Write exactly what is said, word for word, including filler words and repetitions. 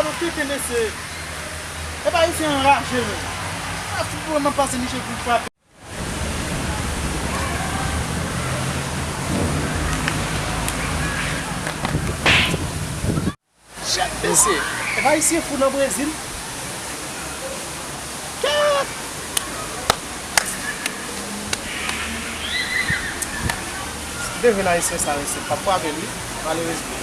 Tete mesye. Epa ayisyen anraje menm. A fout pou mwen pase misye pou frape. Shit mesye. Epa ayisyen fou nan Brezil. Kèt. Devil ayisyen sa mesye. P ap frape li. Malerezman.